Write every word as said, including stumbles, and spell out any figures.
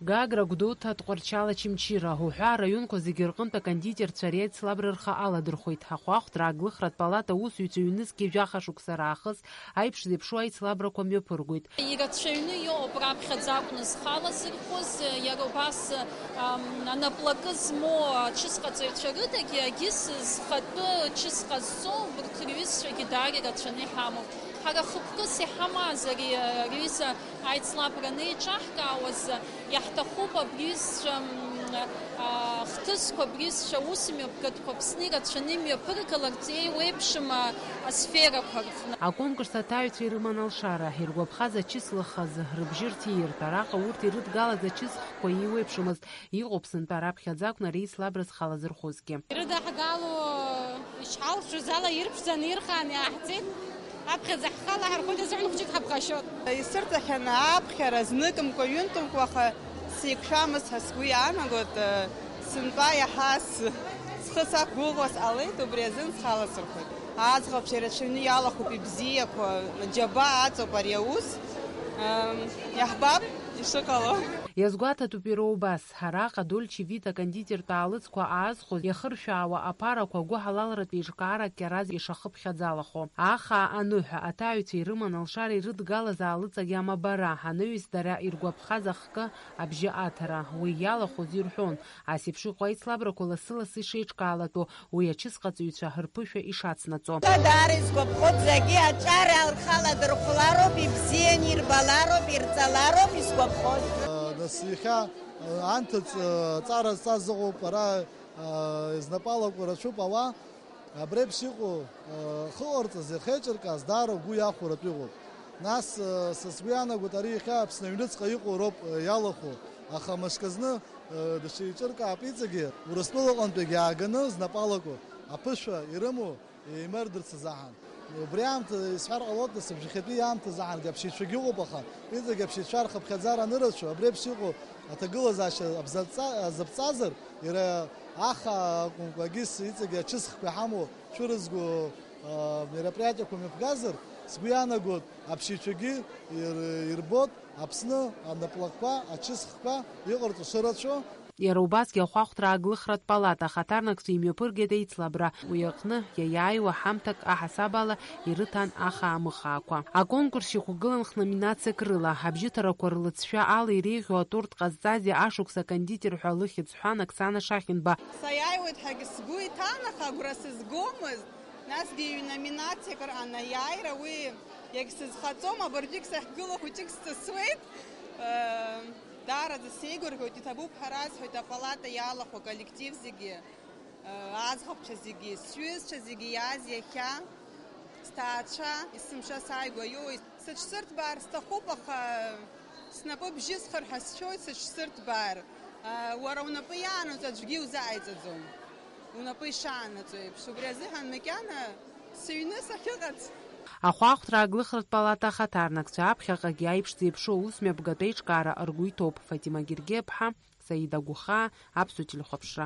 Гагра, Гәдоуҭа, Тҟәарчал, Очамчыра уҳәа араионқәа зегьы рҟынтә акондитерцәа ари аицлабра рхы аладырхәеит. Ахәаахәҭра ааглыхратә палата аусзуҩцәа ҩнызқьи жәаха шықәса раахыс аиԥш зеиԥшу аицлабрақәа мҩаԥыргоит. Ирацәаҩны иҟоуп раԥхьаӡа акәны зхала зырхәыз, иара убас, ам, анаплакы змоу аҽызҟаҵаҩцәа рыдагьы, егьыс зхатәы ҽызҟазҵо, урҭ рҩызцәагьы даара ирацәаны иҳамоуп. Ҳара хықәкыс иҳамаз ари, ари аҩыза аицлабра анеиҿаҳкаауаз, иаҳҭахуп абри аҩызцәа, м, а, хҭысқәа, абри аҩызцәа аусмҩаԥгатәқәа Аԥсны ирацәаны имҩаԥыргаларц еиуеиԥшым, а, асферақәа рҟны. Аконкурс аҭаҩцәа ирыман алшара, иргәаԥхаз ачыс лыхаз, рыбжьы рҭииртә, араҟа урҭ ирыдгалаз ачысхқәа еиуеиԥшымызт, иҟоуп сынтәа раԥхьаӡа акәны ари аицлабра зхала зырхәозгьы. Ирыдаҳгало ишҳалшоз ала ирԥшӡаны ирхааны иааҳҵеит. Аԥхьаӡа ҳхала ҳархәоит, азыҳәан хәыҷык ҳаԥхашьот. Исырҭахьан ааԥхьара зныкымкәа, ҩынтәымкәа, аха сеиқәшәамызт ҳәа сгәы иаанагоит, сынтәа иаҳа с-, схы сақәгәыӷуа сҟалеит, убри азын схаласырхәит. Аӡӷабцәа ирацәаҩны иалахәуп ибзиақәа, џьабаа аҵоуп ари аус. Ам, иаҳбап ишыҟало. Иазгәаҭатәуп иара убас, араҟа Дольче Вита кондитертә аалыҵқәа аазхәоз иахыршәаауа аԥарақәа гәыҳалалратә еиҿкаарак иараз ишахыԥхьаӡалахо. Ахаа аныҳәа, аҭаҩцәа ирыман алшара ирыдгалаз аалыҵ агьама бара, анаҩс дара иргәаԥхаз ахкы абжьы аҭара, уи иалахәыз ирҳәон, ас еиԥш иҟоу аицлабрақәа лассы-лассы ишеиҿкаалатәу, уи ачысҟаҵаҩцәа рԥышәа ишацнаҵо. Даара исгәаԥхоит зегьы аҿар рхала дырхәлароуп, ибзианы ирбалароуп, ирҵалароуп исгәаԥхоз. Нас иахьа, анҭыҵ, ҵара зҵаз ыҟоуп, ара, знапалақәа рацәоуп ауаа. Абри еиԥш иҟоу, хыҟарҵаз, иахеиҿыркааз даара угәы иахәаратәы иҟоуп. Нас, са сгәы иаанагоит, ари иахьа Аԥсны аҩныҵҟа иҟоу роуп, иалахәу, аха мышкызны, дышеиҿыркаап иҵегьы, Урыстәылаҟантәигьы ааганы знапалақәа аԥышәа ирымоу еимырдырц азыҳәан. Убри аамҭа исҳәар ҟалоит, нас абжьахьатәи аамҭа азыҳәангьы аԥсшьаҩцәагьы ыҟоуп, аха иҵегьы аԥсшьаҩцәа рхыԥхьаӡара анырацәоу, абри еиԥш иҟоу аҭагылазаашьа абзаҵа-, азаԥҵазар, иара аха акәымкәа, егьыс иҵегьы ачысхқәа иҳамоу цәырызго, а, мероприатиақәа мҩаԥгазар, сгәы иаанагоит, аԥсшьаҩцәагьы ир-, ирбоит Аԥсны анаплакқәа, ачысхқәа иҟарҵо шырацәоу. Иара убасгьы ахәаахәҭра ааглыхратә палата ахаҭарнакцәа имҩаԥыргеит еицлабра. Уи аҟны иаиааиуа ҳамҭак аҳасабала ирыҭан ахаа-мыхаақәа. Аконкурс иахәгылан хноминациак рыла, абжьыҭарақәа рлыҵшәа ала иреиӷьу аторт ҟазҵазеи ашықәс акондитер ҳәа лыхьӡ ҳәан Оксана Шахинба. Саиааиуеит ҳәагьы сгәы иҭан, аха агәра сызгомызт. Насгьы ҩ-номинациак рҟан аиааира уи иагьсызхаҵом, абыржәгь сахьгылоу хәыҷык сҵысуеит. Э, даараӡа сеигәырӷьоит, иҭабуп ҳәа расҳәоит апалата иалахәу аколлектив зегьы, э, аӡӷабцәа зегьы, сҩызцәа зегьы иааз иахьа, сҭаацәа, есымша сааигәа иоуеит. Сыҽсырҭбаар сҭахуп, аха снапы бжьысхыр ҳәа сшәоит, сыҽсырҭбаар. Э, уара унапы иаанаҵ аӡәгьы иузааиҵаӡом. Унапы ишаанаҵо еиԥш, убри азыҳәан макьана сыҩны сахьыҟац. Ахәаахәҭра ааглыхратә палата ахаҭарнакцәа аԥхьаҟагьы аиԥш зеиԥшу аус мҩаԥгатә еиҿкаара ргәы иҭоуп. Фатима Гергеԥҳа, Саида Гәхаа, Аԥсуа телехәаԥшра.